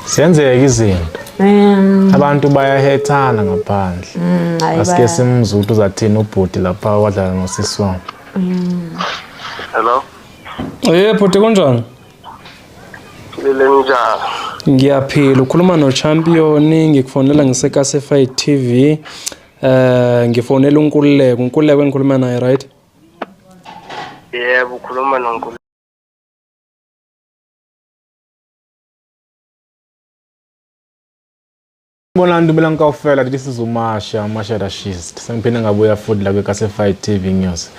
Siyenzeka izinto. Abantu bayahethana ngaphandle. Hayi Asike simzwe ukuthi uzathini ubhuti lapha wadlala nosisi wami. Hello. Eh bhuti, kunjani? Philile, njani? Ngiyaphila, ukhuluma no-Champion, ngikufonela ngiseKasi TV. Ngifonela uNkululeko, uNkululeko engikhuluma naye, right? Yebo, ukhuluma noNkulu. Bonani, dumelang kaofela. This is uMasha, Masha Rashist. Sengiphinde ngabuya futhi la kwiKasi TV News.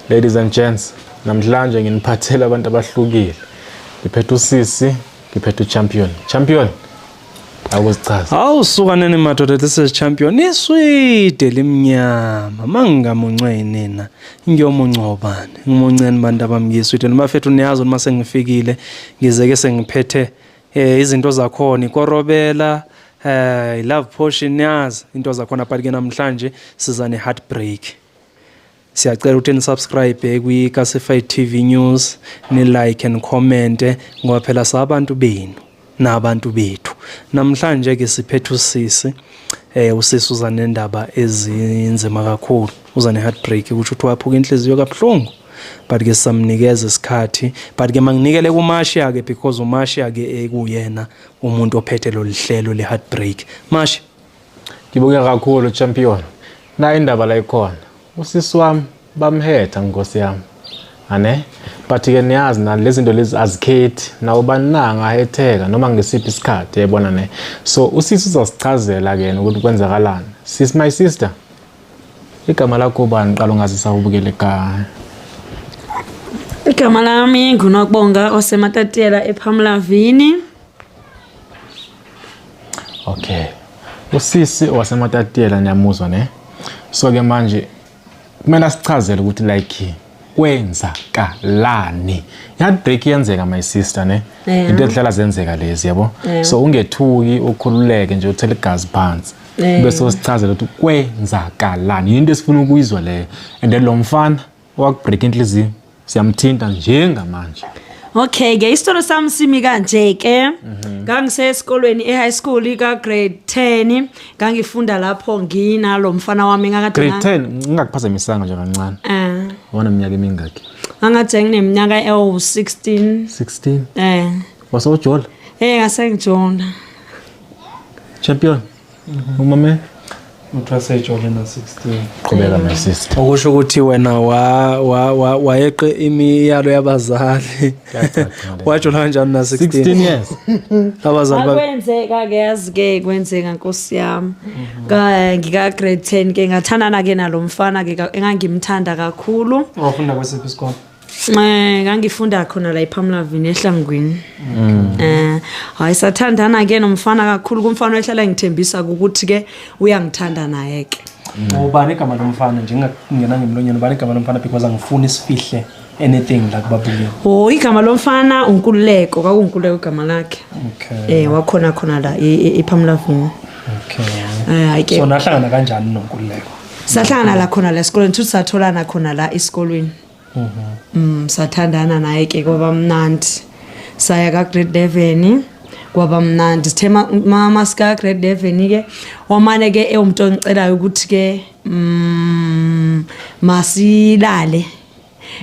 Ladies and gents, namhlanje nginiphathele abantu abahlukile. Ngiphethe usisi, ngiphethe uChampion. Champion, akuzichaza. Hawu suka nini madoda, this is Champion. Iswide limnyama, mangingamuncwe nina. Ngiyomunca ubani? Ngimunceni bantu abamngiswide. Nibafethu niyazi uma sengifikile ngizeke sengiphethe izinto zakhona, ikorobela, love potion, niyazi into zakhona, but ke namhlanje siza ne heartbreak. Siyacela ukuthi ni-subscribe kwi-Kasify TV News, ni-like and comment, ngoba phela sabantu benu nabantu bethu. Namhlanje ke siphethe usisi, usisi uza nendaba ezinzima kakhulu, uza ne-heartbreak, kusho ukuthi waphuka inhliziyo kabuhlungu, but ke samnikeza isikhathi, but ke manginikele kuMasha ke, because uMasha ke ekuyena umuntu ophethe lolu hlelo le-heartbreak. Masha. Ngibuke kakhulu, Champion. Na indaba la ikhona. Usisi wami bamhetha, nkosi yami. Ane? But ke niyazi na lezi zinto lezi azikhethi, nawo bani na angahetheka noma ngesiphi isikhathi, yayibona ne. So usisi uzosichazela ke yena ukuthi kwenzakalani. Sis, my sister. Igama lakho ubani, qala ungazisa ubukele ekhaya. Igama lami nguNokubonga osematatiyela ePhamlavini. Okay. Usisi wasematatiyela niyamuzwa ne. So ke manje kumele asichazele ukuthi like kwenzakalani. I-heartbreak iyenzeka, my sister, ne. Into ezihlala zenzeka lezi, yabo. So ungethuki, ukhululeke nje, uthele igazi phansi. Bese usichazela ukuthi kwenzakalani. Into esifuna ukuyizwa leyo. And then lo mfana owakubreak inhliziyo siyamthinta njengamanje. Okay ke, isitori sami simi kanje ke. Ngangisesikolweni e-high school ka grade 10, ngangifunda lapho nginalo mfana wami ngakade Grade 10, ngingakuphazamisanga nje kancane. Wona minyaka emingaki? Ngangade ngineminyaka ewu-16. 16. Eh. Wasewujola? Eh, ngasengijona. Champion. Umame. Uthi wasejole na-16. Qhubeka, my sister. Okusho ukuthi wena wa wa wa wayeqe imiyalo yabazali. Kuyacaca le. Wajola kanjani na 16? 16 years. Abazali ba Akwenzeka ke, yazi ke kwenzeka, nkosi yami. Ka ngika grade 10 ke ngathandana ke nalo mfana ke engangimthanda kakhulu. Wafunda kwesiphi isikole? Ngangifunda khona la ePhamlavini eHlangwini. Hayi, sathandana ke nomfana kakhulu, kumfana ohlala ngithembisa ukuthi ke uyangithanda naye ke. Ubani igama lomfana nje, ngingena ngemlonyeni, ubani igama lomfana, because angifuni sifihle anything la kubabukeli. Oh, igama lomfana uNkululeko, kwakunguNkululeko igama lakhe. Wakhona khona la ePhamlavini. Hayi ke. So nahlangana kanjani noNkululeko? Sahlangana la khona la esikolweni, futhi satholana khona la esikolweni. Sathandana naye ke, kwaba mnandi. Saya ka grade 11, kwaba mnandi. Sithe mama sika grade 11 ke, wamane ke ewumuntu ongicelayo ukuthi ke masilale.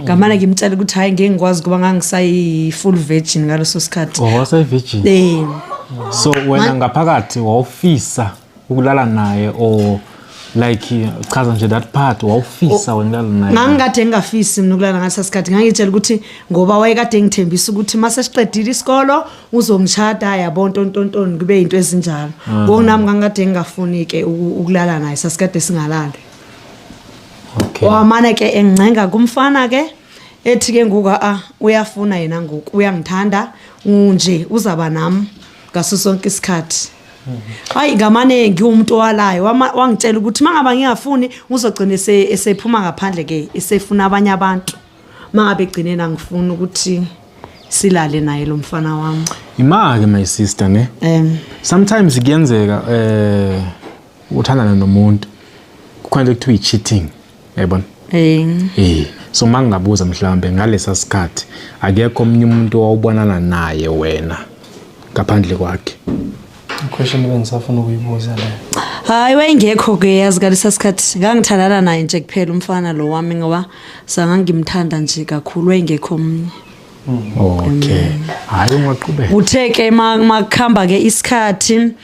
Ngamane ngimtshela ukuthi hayi, ngeke ngikwazi kuba ngangisayi full virgin ngaleso sikhathi. Oh, wase virgin. Eh. So wena ngaphakathi wawufisa ukulala naye or like, chaza nje that part, wawufisa wena ukulala naye? Ngangikade ngingafisi mina ukulala ngaleso sikhathi. Ngangitshela ukuthi ngoba wayekade ngithembisa ukuthi mase siqedile isikolo uzongishada, yabo, ntontontoni, kube into ezinjalo. Ngoku nami ngangikade ngingafuni ke ukulala naye, sasikade singalali. Wamane ke engcenga kumfana ke, ethi ke ngoku a uyafuna yena ngoku uyangithanda unje, uzaba nami ngaso sonke isikhathi. Hayi, ngamane ngiwumuntu owalayo, wangitshela ukuthi mangaba ngingafuni uzogcina esephuma ngaphandle ke, esefuna abanye abantu, mangabe egcine nangifuna ukuthi silale naye lo mfana wami. Ima-ke, my sister, ne. Sometimes kuyenzeka uthandana nomuntu, kukhona into ekuthiwa i-cheating, yayibona? So mangingabuza, mhlawumbe ngalesa sikhathi akekho omunye umuntu owawubonana naye wena Ngaphandle kwakhe. Question bengisafuna ukuyibuza leyo. Hayi, wayengekho ke yazi ngalesa sikhathi. Ngangithandana naye nje kuphela umfana lo wami, ngoba sangangimthanda nje kakhulu, wayengekho omunye. Okay, hayi, ungaqhubeka. Uthe ke makuhamba ke isikhathi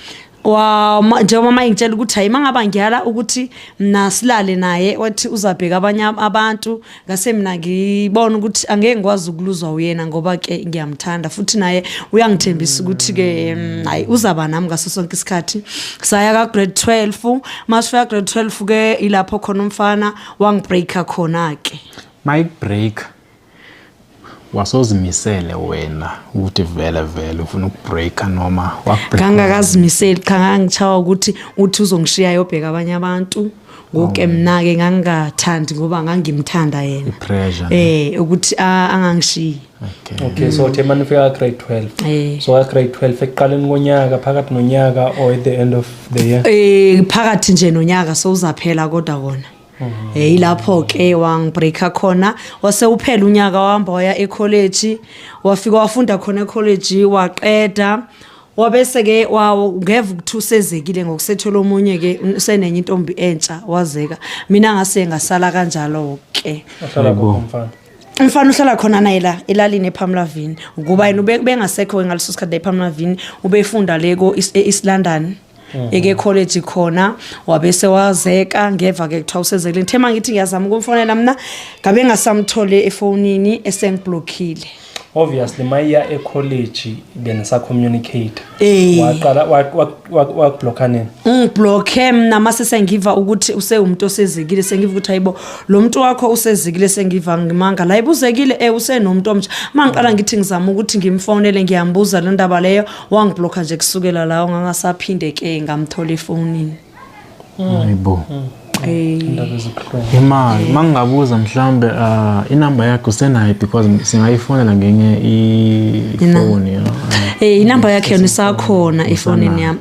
njengoba mayingitshela ukuthi hayi, mangaba ngiyala ukuthi mina silale naye, wathi uzabheka abanye abantu. Ngase mina ngibona ukuthi angeke ngikwazi ukuluzwa uyena, ngoba ke ngiyamthanda futhi naye uyangithembisa ukuthi ke hayi, uzaba nami ngaso sonke isikhathi. Saya ka grade 12. Masifika grade 12 ke, ilapho khona umfana wangibreaka khona ke. Mayikubreak, wasozimisele wena ukuthi vele vele ufuna ukubreaka noma wakubreak? Ngangakazimiseli, cha. Ngangichawa ukuthi uthi uzongishiya yobheka abanye abantu. Ngoke mina-ke ngangingathandi ngoba ngangimthanda yena. I-pressure, ne? Ukuthi angangishiyi. Okay. Okay, so uthe manifika grade 12? Eh. So ka grade 12, ekuqaleni konyaka, phakathi nonyaka or at the end of the year? Phakathi nje nonyaka, sowuzaphela kodwa kona. Ilapho ke wangibreaka khona. Wase uphela unyaka, wahamba waya ecollege, wafika wafunda khona ecollege, waqeda. Wabese ke ngeva ukuthi usezekile ngokusethola omunye ke, usenenye intombi entsha, wazeka. Mina ngase ngasala kanjalo ke. Uhlala kuphi umfana? Umfana uhlala khona naye la elalini ePhamlavini, ukuba yena ube bengasekho ngaleso sikhathi la ePhamlavini, ubefunda le ko e-East London eke college khona. Wabese wazeka, ngeva ke kuthiwa usezekile. Ngithe mangithi ngiyazama ukumfonela mina, ngabe ngasamthole efonini, esengiblockile. Obviously mayiya ecollege benisa-communicate? Eh. Waqala wakublocka nini? Ungiblocke mina mase sengiva ukuthi usewumuntu osezekile. Sengiva ukuthi hayibo, lo muntu wakho usezekile. Sengiva ngimanga la ibuzekile, usenomuntu omtsha. Mangiqala ngithi ngizama ukuthi ngimfonele, ngiyambuza le ndaba leyo, wangiblocka nje. Kusukela lawo ngangasaphinde ke ngamthola efonini. Hayibo. Indaba ezibuhlungu. Imali, mangingabuza mhlambe, inamba yakho usenayo? Because singayifonela ngenye ifoni. Inamba yakhe yona isakhona efonini yami.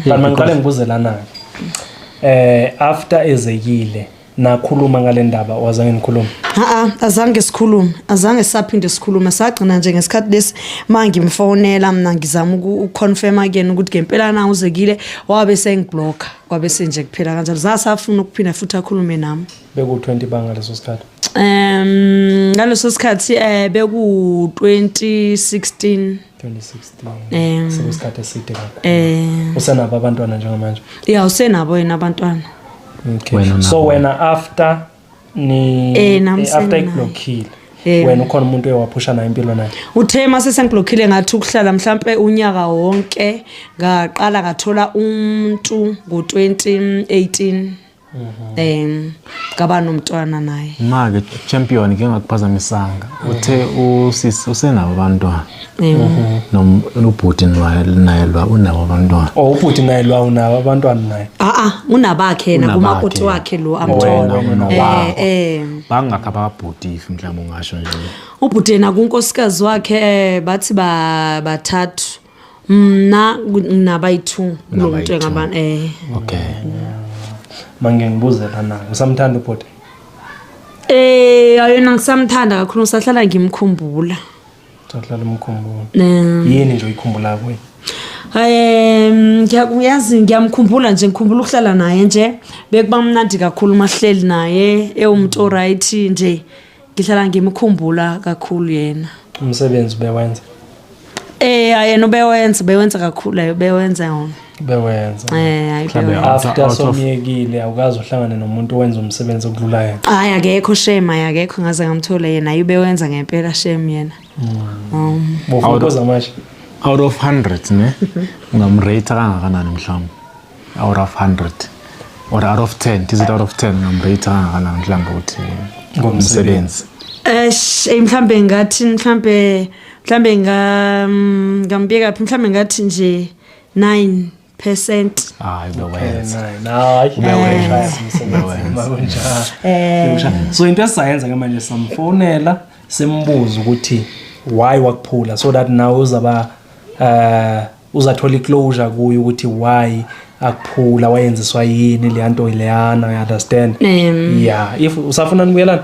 But mangiqale ngibuze lana-ke, after ezekile, nakhuluma ngale ndaba? Wazange nikhulume? Ha, azange sikhulume, azange saphinde sikhulume. Sagcina nje ngesikhathi lesi mangimfonela mina ngizama ukuconfirma kuyena ukuthi ngempela na uzekile, wabe sengiblocka, kwabe senje kuphela kanjalo. Zasafuna ukuphinda futhi akhulume nami. Beku-20 banga leso sikhathi? Ngaleso sikhathi beku 2016. 2016. Sekusikhathi eside kakhulu. Usenabo abantwana njengamanje? Ya, usenabo yena abantwana. Okay. Wena unabo? So wena after ni Nami after seninaye. ikublockile, wena ukhona umuntu oyewaphusha naye impilo naye? Uthe mase sengiblockile, ngathi ukuhlala mhlambe unyaka wonke, ngaqala ngathola umuntu ngo-2018, ngaba nomntwana naye. Ma-ke champion, ke ngakuphazamisanga, uthe usisi usenabo abantwana? Nobhuti naye lwa unabo abantwana? Oh, ubhuti naye lwa unabo abantwana naye? A a, unabakhe yena. Unabakhe. Kumakoti wakhe lo Wena amthola. unowakho. Eh. Bangakhi ababhuti, if mhlawumbe ungasho nje? Ubhuti yena kunkosikazi wakhe bathi ba bathathu. Mna nginabayi-2 kulo muntu. Unabayi-two. Engaba. Okay. Mange ngibuze lana, usamthanda ubhuti? Ayona ngisamthanda kakhulu, ngisahlala ngimkhumbula. Usahlala umkhumbula? Eh. Yini nje oyikhumbula kuye? Ngiyazi ngiyamkhumbula nje, ngikhumbula ukuhlala naye nje, bekuba mnandi kakhulu mahleli naye, ewumuntu oright nje. Ngihlala ngimkhumbula kakhulu yena. Umsebenzi bewenza? Yena ubewenza kakhulu, ayo bewenza yona. Bewenza? Hayi. Mhlawumbe Bewenza. After out of somyekile, awukaze uhlangane nomuntu owenza umsebenzi okudlula yena? Hayi, akekho shame, hayi akekho ngaze ngamthola yena. Ayi, ubewenza ngempela shame yena. Bofuna ukubuza manje. Out of 100 ne, ungamrate kangakanani mhlawumbe? Out of 100 or out of 10, is it out of 10, ungamrate kangakanani mhlawumbe ukuthi ngomsebenzi? Mhlambe ngathi mhlambe ngambeka phi, mhlambe ngathi nje 9%. Hayi, bewenza. Nine. Hayi, Ubewenza. umsebenzi makunjalo. So into esizayenza ke manje, samfonela simbuze ukuthi why wakuphula, so that now uzaba uzathola iclosure kuyo ukuthi why akuphula, wayenziswa yini leya nto leyana, you understand? Yeah, if usafuna nibuyelana.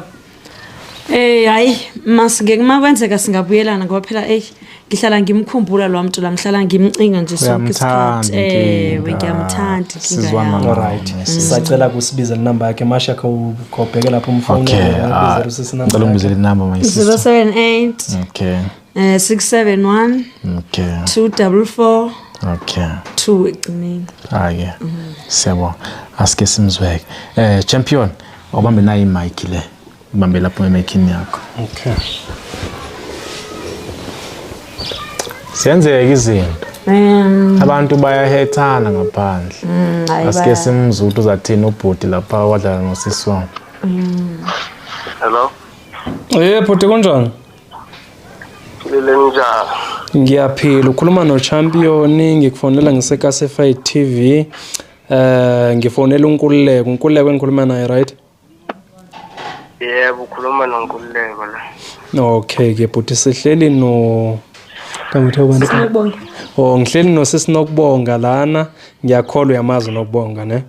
Hayi, masingeke makwenzeka singabuyelana, ngoba phela ey Ngihlala ngimkhumbula lo muntu la, ngihlala ngimcinga nje sonke Uyamthanda isikhathi. Ewe, inkinga. ngiyamthanda inkinga Sizwana yami. Alright, sisacela kusibizela inamba yakhe masha khawubheke lapho Okay, umfonele ah, ubizele usisi inamba ngicela yakhe. ungibizele inamba my sister. 078 Okay. 671 Okay. 244 Okay. 2 ekugcineni. Hayi. Siyabonga. Asike simzweke. Champion, awubambe nayi mic le. Ubambe lapho emicini yakho. Okay. Siyenzeka izinto. Abantu bayahethana ngaphandle. Hayi Asike simzwe ukuthi uzathini ubhuti lapha wadlala nosisi wami. Hello. Bhuti kunjani? Philile njani? Ngiyaphila, ukhuluma no-Champion, ngikufonela ngiseKasify TV. Ngifonela uNkululeko, uNkululeko engikhuluma naye, right? Yebo, ukhuluma noNkululeko la. Okay ke bhuti, sihleli no Kangithe ubani? Sinokubonga. Oh, ngihleli nosisi Nokubonga lana. Ngiyakholwa uyamazi Nokubonga, ne?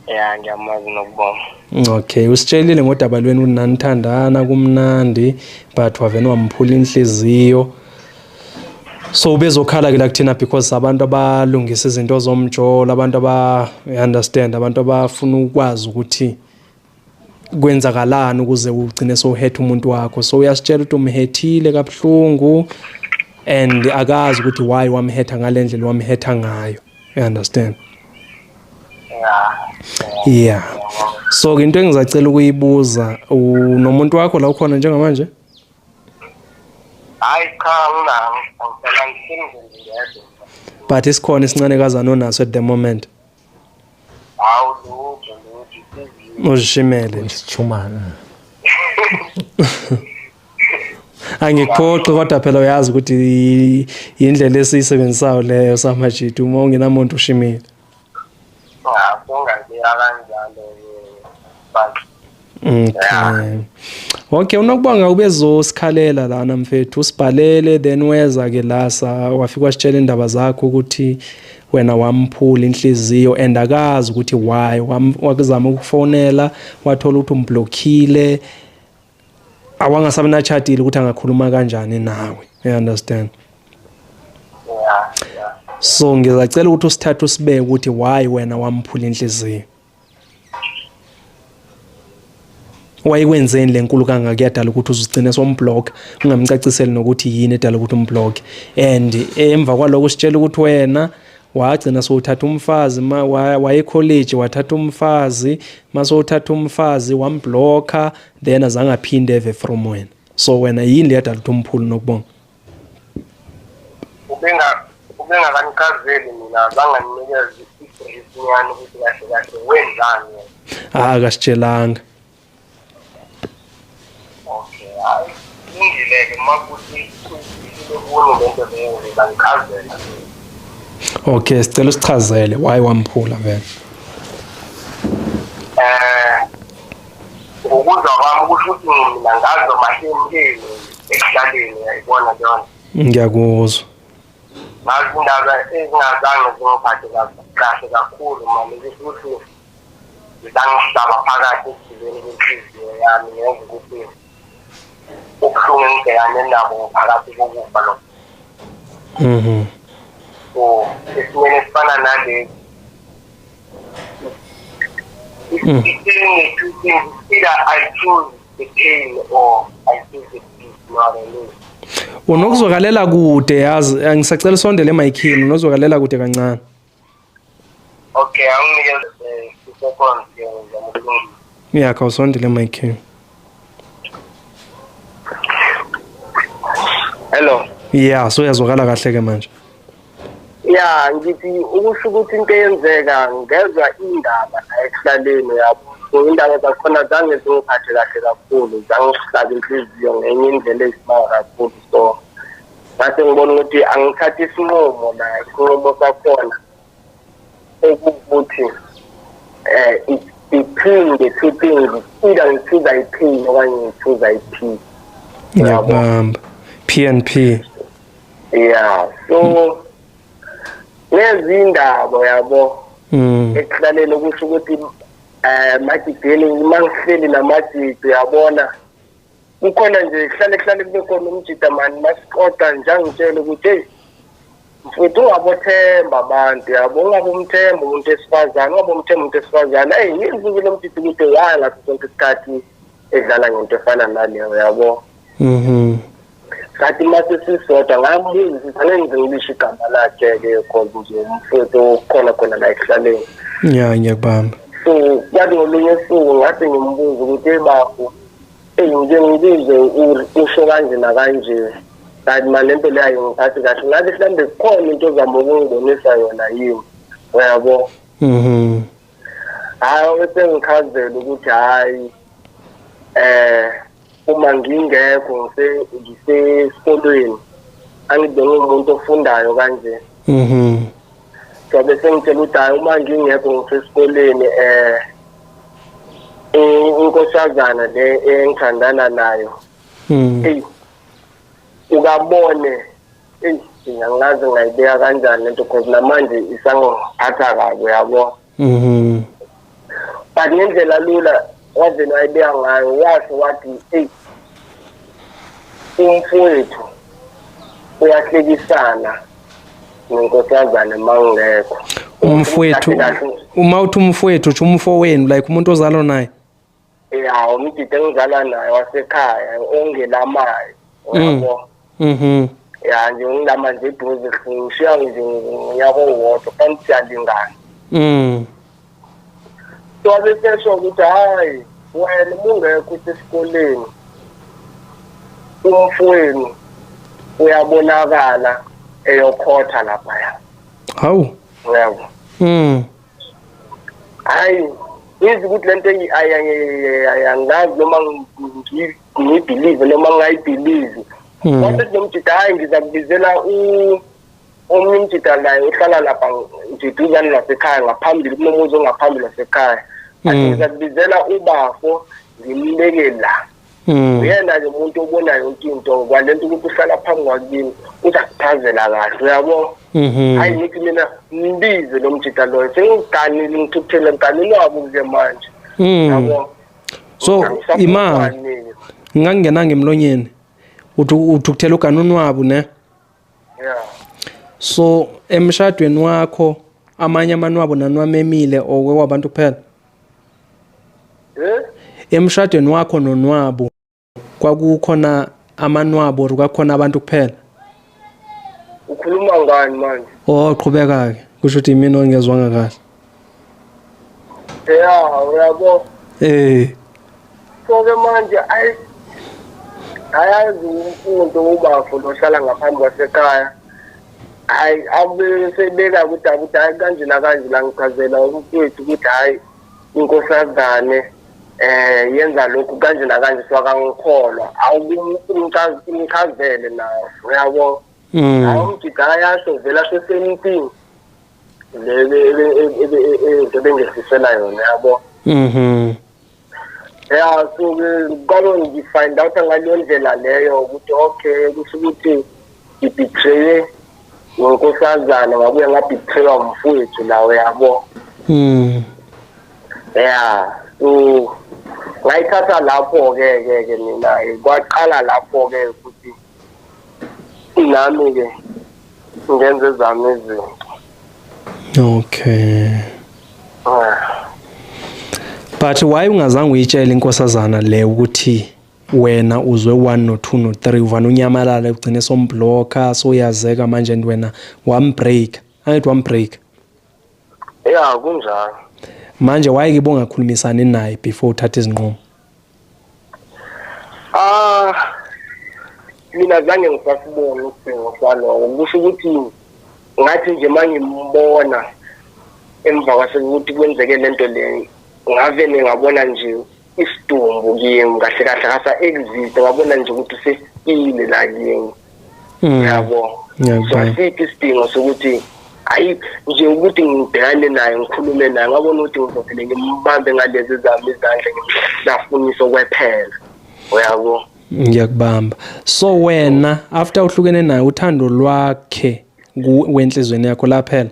Ya, ngiyamazi Nokubonga. Okay, usitshelile ngodaba lwenu ukuthi nanithandana kumnandi, but wavena wamphula inhliziyo. So ubezokhala ke la kuthina because abantu abalungisa izinto zomjolo, abantu aba understand, abantu abafuna ukwazi ukuthi kwenzakalani ukuze ugcine sowuhetha umuntu wakho. So uyasitshela ukuthi umhethile kabuhlungu and akazi ukuthi why wamhetha ngalendlela wamhetha ngayo. You understand? Ya. Yeah. So ke into engizacela ukuyibuza, unomuntu wakho la ukhona njengamanje? Hayi cha, nginami. Ngihlala ngihleli nje ngedwa. But isikhona isincane kazana onaso at the moment. Hawu lutho lutho. Inhliziyo. Uzishimele nje. Isichumana. Angikuphoxi kodwa phela uyazi ukuthi indlela esiyisebenzisayo leyo samajita, uma ungenamuntu ushimile. Ya, kungabika kanjalo but Okay. Okay, uNokubonga ubezosikhalela lana mfethu, usibhalele then weza ke la sa wafika wasitshela indaba zakho ukuthi wena wamphula inhliziyo and akazi ukuthi why wakuzama ukufonela wathola ukuthi umblockile, awangasabi nachatile ukuthi angakhuluma kanjani nawe. You understand? Ya, ya. So ngizacela ukuthi usithathe usibeke ukuthi why wena wamphula inhliziyo. Wayekwenzeni lenkulu kangaka yadala ukuthi uzugcine somblock, ungamcaciseli nokuthi yini edala ukuthi umblock. And emva kwaloko sitshela ukuthi wena wagcina sowuthatha umfazi, waye college wathatha umfazi, masowuthatha umfazi wamblocka, then azange aphinde eve from wena. So wena yini le yadala ukuthi umphule Nokubonga? Ubengakanichazeli mina, zanganinikeza i-brief nyana ukuthi kahle kahle wenzani yena. Ah, akasitshelanga. Okay, hayi kulungile-ke uma kuthi kuni lento leyo ngizangichazela. Okay, sicela usichazele why wamphula vele. Ngokuzwa kwami kusho ukuthi mina ngazi amahemhemu ekuhlaleni, uyayibona leyo nto. Ngiyakuzwa. Ngazi indaba ezingazange zingiphathe kahle kakhulu mani, kusho ukuthi zangihlaba phakathi ekujuleni kwenhliziyo yami, ngenza ukuthi ubuhlungu engibhekane nabo phakathi kokufa lokho. So esimeni esifana nalesi, it's two things. Either I choose the pain or I choose the peace. You know what I mean? Unokuzwakalela kude yazi, angisacela usondele emayikhini, unozwakalela kude kancane. Okay, anginikeze 2 seconds ke ngizama ukulungisa. Yakha usondele emayikhini. Hello. Yeah, so uyazwakala kahle ke manje. Ya, ngithi ukusho ukuthi into eyenzeka ngezwa indaba la ekuhlaleni yabo. So indaba zakhona zange zingiphathe kahle kakhulu, zangihlaba inhliziyo ngenye indlela eyisimanga kakhulu. So ngase ngibona ukuthi angithathe isinqumo la, isinqumo sakhona ekuwukuthi between the two things, either ngi-choose i-pain okanye ngi-choose i-peace. Ngiyakubamba. PNP. Yeah, so lezi indaba yabo ekuhlaleni kusho ukuthi majideni uma ngihleli namajidi uyabona Kukhona nje kuhlale kube khona umjida mani masixoxa nje angitshele ukuthi hey mfowethu ungabothemba abantu, yabo, ungabomthemba umuntu wesifazane, ungabomthemba umuntu wesifazane. Eyi yini lo mjida ukuthi hayi ngaso sonke isikhathi edlala ngento efana naleyo, yabo. Sathi mase sisodwa ngambuza angeke ngilisho igama lakhe-ke cause nje umfowethu okhona khona la ekuhlaleni. Ya, ngiyakubamba. So kwathi ngolunye usuku ngathi ngimbuza ukuthi hey bafo, eyi ngike ngibize usho kanje nakanje, kanti mani lento leyo ayingiphathi kahle, ngathi mhlawumbe kukhona into ozama ukungibonisa yona yini, uyabo. Hhayi bese ngichazela ukuthi hhayi uma ngingekho ngisesikolweni angibe ngumuntu ofundayo kanje. So bese ngitshela ukuthi hhayi uma ngingekho ngisesikolweni inkosazana le engithandana nayo eyi ukabone eyi angazi ngayibeka kanjani lento cause namanje isangiphatha kabi, uyabo. But ngendlela lula wavele wayibeka ngayo, washo wathi eyi umfowethu uyahlekisana nenkosazane mangekho. Umfowethu, uma uthi umfowethu usho umfowenu, like umuntu ozalwa naye? Ya, umdidi engizalwa naye wasekhaya ongelamayo, uyabo. Ya nje ngilama nje eduze, ngishiya nje ngonyaka owodwa, kanti siyalingana. So abesesho ukuthi hhayi wena uma ungekho usesikoleni umfowenu uyabonakala eyokhotha laphaya. Hawu. Yabo. Hayi yizi ukuthi lento angazi noma ngiyibhilive noma ngingayibhilivi. Wathi nomjida hhayi ngizakubizela omunye umjida naye uhlala lapha nje duzane nasekhaya ngaphambili kunomuzi ongaphambili nasekhaya. Athi ngizakubizela ubafo ngimbeke la. Uyena-ke umuntu obona yonke into kwalento ukuthi uhlala phambi kwakini uzakuchazela kahle, uyabo. Hayi ngithi mina ngibize lo mjida loyo sengiganile ngithukuthele ngiganile wabo-ke manje. Yabo. So imali ngingangenanga emlonyeni uthi uthukuthela uganuni wabo ne? Yeah. So emshadweni wakho amanye amanwabo nanwamemile okwabantu kuphela? Emshadweni wakho nonwabo kwakukhona amanwabo or kwakukhona abantu kuphela? Ukhuluma ngani manje? Oh qhubeka ke, kusho ukuthi mina ongezwanga kahle. Ya, uyabo. So ke manje ayazi umuntu ubafo lohlala ngaphambi kwasekhaya. Hayi abe sebeka ukuthi ukuthi hayi kanje nakanje la ngichazela umfowethu ukuthi hayi inkosazane yenza lokhu kanje nakanje so akangikholwa. Awumchazele nawo, uyabo. Hayi umjida ayasho vele asho same thing le ebengehlisela yona, yabo. Ya, so ke kwabe ngi-find out ngaleyo ndlela leyo ukuthi okay kusho ukuthi ngibetray ngenkosazana ngabuye ngabetraywa umfowethu lawo, yabo. Ya, so ngayithatha lapho-ke ke ke mina kwaqala lapho-ke ukuthi nami-ke ngenze ezami izinto. Okay. But why ungazange uyitshele inkosazana le ukuthi wena uzwe 1 no 2 no 3 uvana unyamalala ugcine somblocker soyazeka manje and wena wambreak, angithi wambreak? Ya kunjalo. Manje why ke bongakhulumisani naye before uthatha izinqumo? Mina zange ngisasibona isidingo saloko, kusho ukuthi ngathi nje mangimbona emva kwasekuthi kwenzeke lento le ngavele ngabona nje isidumbu kimi kahle kahle kasa exist, ngabona nje ukuthi sesifile la kimi. Yabo. So asikho isidingo sokuthi hayi nje ukuthi ngibhekane naye ngikhulume naye, ngabona ukuthi ngizovele ngimbambe ngalezi zami izandla ngimhlafunise okwephela, uyabo. Ngiyakubamba. So wena after uhlukene naye uthando lwakhe wenhlizweni yakho laphela?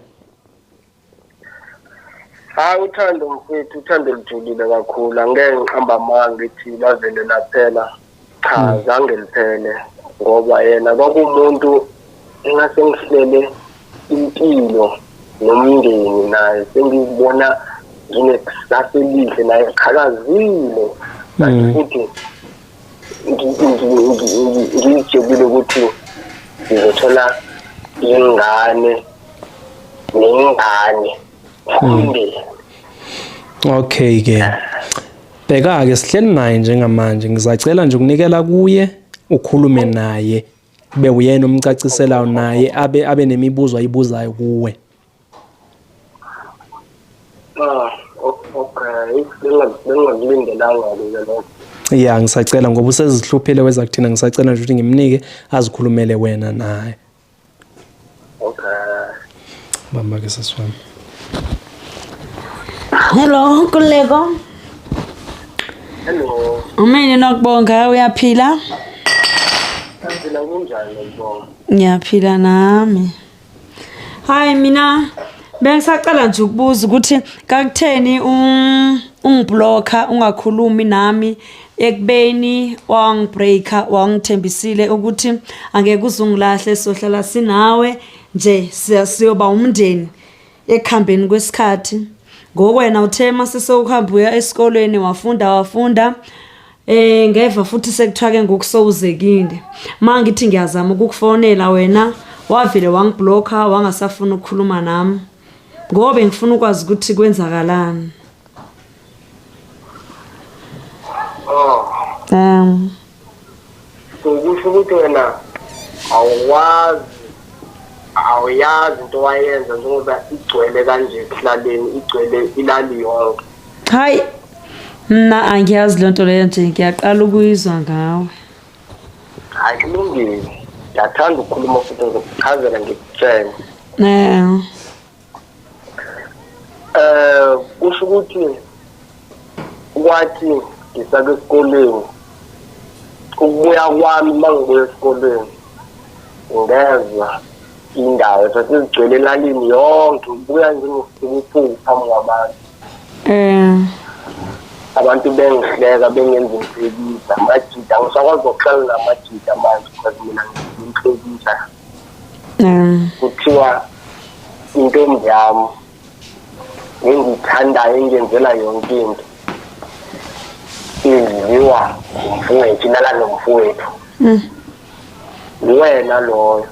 Hayi uthando mfethu, uthando lujulile kakhulu, angeke ngiqamba amanga ngithi lavele laphela. Cha, zange liphele ngoba yena kwakuwumuntu engase ngihlele impilo nomndeni naye, sengizibona nginekusasa elihle naye qhakazile. Kanti futhi ngijabule ukuthi ngizothola ingane nengane umndeni. Okay ke. Bheka ke sihleli naye njengamanje, ngizacela nje ukunikela kuye ukhulume naye, kube uyena umcaciselayo naye abe nemibuzo ayibuzayo kuwe. Ah, okay. Bengingakulindelanga ke lokho. Ya, ngisacela ngoba usezihluphile weza kuthina, ngisacela nje ukuthi ngimnike azikhulumele wena naye. Okay. Bamba ke sisi wami. Hello, Nkululeko. Hello. Umini Nokubonga, uyaphila? Ngiyaphila, kunjani Nokubonga? Ngiyaphila nami. Hayi mina bengisacela nje ukubuza ukuthi kakutheni ungiblocka ungakhulumi nami ekubeni wangibreaker wangithembisile ukuthi angeke uzungilahle, sohlala sinawe nje, siyoba umndeni ekuhambeni kwesikhathi. Ngokwena uthe mase sewuhamba uya esikolweni wafunda ngeva futhi sekuthiwa ke ngoku sowuzekile. Mangithi ngiyazama ukukufonela wena wavele wangiblocka wangasafuna ukukhuluma nami, ngoba ngifuna ukwazi ukuthi kwenzakalani. Oh. Kusho ukuthi wena awuyazi into wayenza njengoba igcwele kanje ekuhlaleni, igcwele ilali yonke. Hayi, mina angiyazi lento leyo nje, ngiyaqala ukuyizwa ngawe. Hayi, kulungile. Ngiyathanda ukukhuluma futhi ngizokuchazela ngikutshele. Kusho ukuthi kwathi ngisake esikoleni, ukubuya kwami uma ngibuya esikoleni ngezwa indawo sasizigcwele elalini yonke, ngibuya njengosukuphupha phambi kwabantu. Abantu bengihleka bengenza inhlekisa, amajita angisakwazi ukuhlala namajita manje because mina nginhlekisa. Kuthiwa intombi yami engiyithandayo engiyenzela yonke into idliwa umfowethu, ilala nomfowethu. Wena loyo.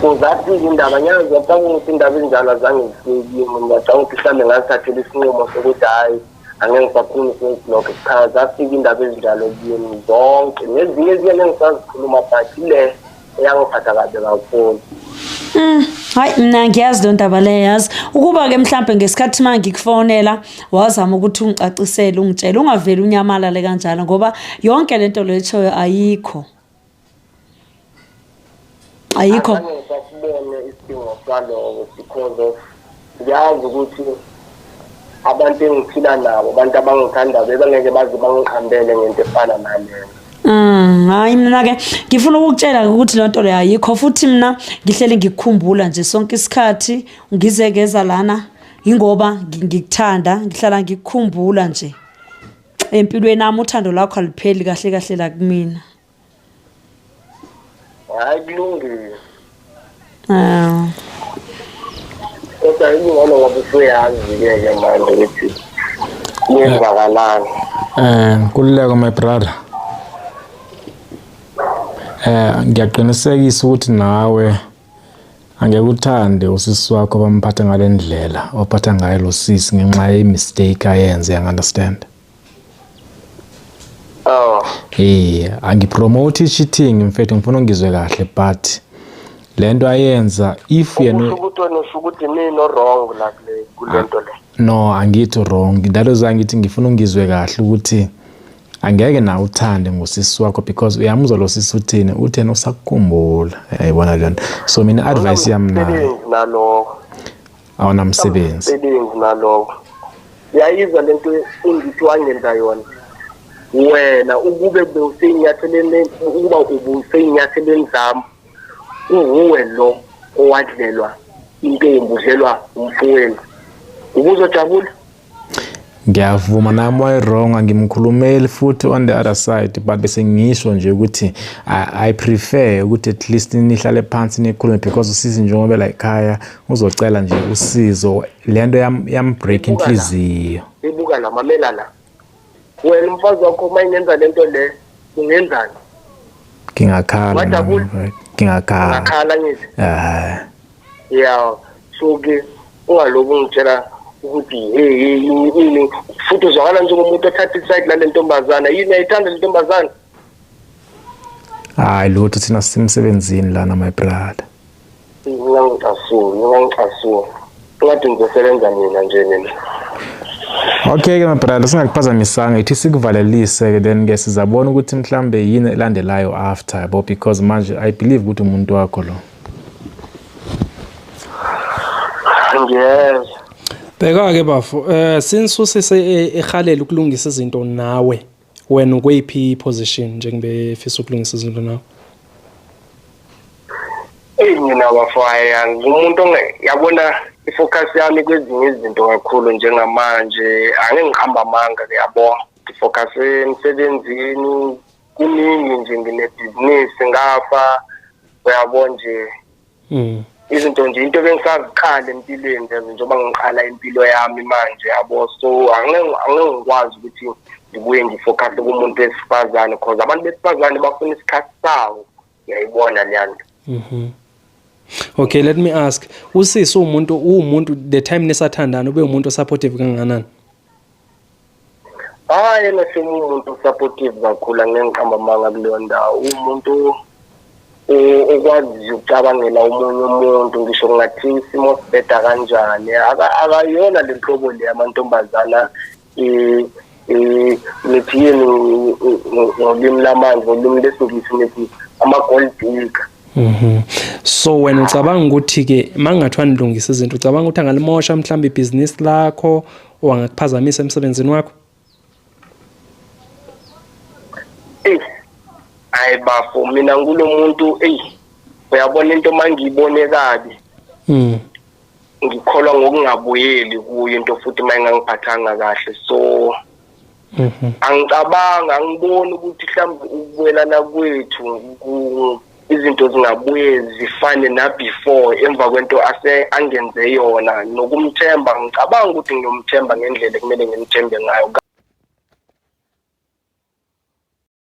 Uzafika indaba, ngiyazi ngiyacabanga ukuthi indaba ezinjalo azange zifike kimi. Ngiyacabanga ukuthi mhlawumbe ngazithathela isinqumo sokuthi hhayi angeke ngisakhuluma i-blog. Cha, zafika indaba ezinjalo kimi zonke, nezinye ezinye engisazikhuluma but le eyangiphatha kabi kakhulu. Hayi mina ngiyazi le ndaba le, yazi ukuba ke mhlambe ngesikhathi manje ngikufonela wazama ukuthi ungicacisele ungitshele, ungaveli unyamalale kanjalo ngoba yonke lento leyo ayikho. Ayikho. Azange ngisasibone isidingo saloko because of ngiyazi ukuthi abantu engiphila nabo, abantu abangithandayo bebangeke baze bangiqambele ngento efana naleyo. Hayi mina ke ngifuna ukukutshela ukuthi le nto leyo ayikho, futhi mina ngihleli ngikukhumbula nje sonke isikhathi ngizekeza lana ingoba ngikuthanda, ngihlala ngikukhumbula nje empilweni yami. Uthando lwakho alupheli kahle kahle la kumina. Hayi kulungile. Kodwa ingcono ngoba usuyazi-ke ke manje ukuthi kwenzakalani. Nkululeko my brother. Ngiyaqinisekisa ukuthi nawe angeke uthande usisi wakho bamphatha ngale ndlela ophatha ngayo lo sisi ngenxa ye-mistake ayenze, you understand? Oh. Angipromote cheating mfethu, ngifuna ungizwe kahle, but lento ayenza if yena ukuthi wena usho ukuthi mina wrong la kule nto le. No, angithi wrong. That is why ngithi ngifuna ungizwe kahle ukuthi angeke nawe uthande ngosisi wakho because uyamuzwa lo sisi uthini, uthena usakukhumbula. Uyayibona le nto. So mina advice yami nayo nalokho. Awunamsebenzi. Umsebenzi nalokho. Uyayizwa lento engithi wangenza yona. Wena ukube bewuseyinyatheleni, ukuba ubuseyinyathelen zami, uwuwe lo owadlelwa intombi, udlelwa umfowenu, ubuzojabula? Ngiyavuma nami wayi-wrong, angimkhulumeli futhi on the other side, but bese ngisho nje ukuthi I prefer ukuthi at least nihlale phansi nikhulume, because usisi njengoba la ekhaya uzocela nje usizo, lento yam-break inhliziyo. Ibuka la, mamela la. Wena umfazi wakho uma ingenza lento le, ungenzani? Ngingakhala. Wajabula? Ngingakhala. Ungakhala ngithi. Eh. Yeah, so ke ungaloku ungitshela ukuthi hey ini, futhi uzwakala njengomuntu othatha iside lale ntombazana. Yini, uyayithanda le ntombazana? Hayi lutho, thina sisemsebenzini lana, my brother. Ungangicasuli, ungangicasuli. Ungathi ngizosebenza mina nje mina. Okay ke my brother, singakuphazamisanga, ithi sikuvalelise ke, then ke sizabona ukuthi mhlambe yini elandelayo after, yabo, because manje I believe ukuthi umuntu wakho lo. Ngiyezwa. Bheka ke bafo, since usise ehalela ukulungisa izinto nawe, wena ukweyiphi position njengoba efisa ukulungisa izinto nawe? Eyi mina bafaya, ngumuntu yabona ifocus yami kwezinye izinto kakhulu njengamanje, angeke ngihamba amanga ke, yabo. Ngifocus emsebenzini, kuningi nje, nginebhizinisi ngapha, uyabo nje. Izinto nje, into bengisaziqala empilweni nje, njengoba ngiqala impilo yami manje, yabo. So angeke ngikwazi ukuthi ngibuye ngifocus kumuntu wesifazane, because abantu besifazane bafuna isikhathi sawo, uyayibona leya nto. Okay, let me ask. Usisi umuntu the time nisathandana ube umuntu supportive kangakanani? Hayi, yena umuntu supportive kakhulu, angeke ngiqamba amanga kuleyo ndawo. Umuntu okwaziyo ukucabangela omunye umuntu, ngisho kungathiwa isimo sibheda kanjani, akayona le nhlobo le yamantombazana, nithi yini ngolimi lamanje, ngolimi lesiNgisi nithi ama-gold digger. So wena ucabanga ukuthi ke mangathiwa nilungisa izinto, ucabanga ukuthi angalimosha mhlawumbe ibhizinisi lakho or angakuphazamisa emsebenzini wakho? Eyi, hayi bafo, mina ngulo muntu, eyi uyabona into mangiyibone kabi, ngikholwa ngokungabuyeli kuyo into futhi uma ingangiphathanga kahle. So angicabanga, angiboni ukuthi mhlawumbe ukubuyelana kwethu izinto zingabuye zifane na before, emva kwento ase angenze yona. Nokumthemba, ngicabanga ukuthi ngiyomthemba ngendlela ekumele ngimthembe ngayo.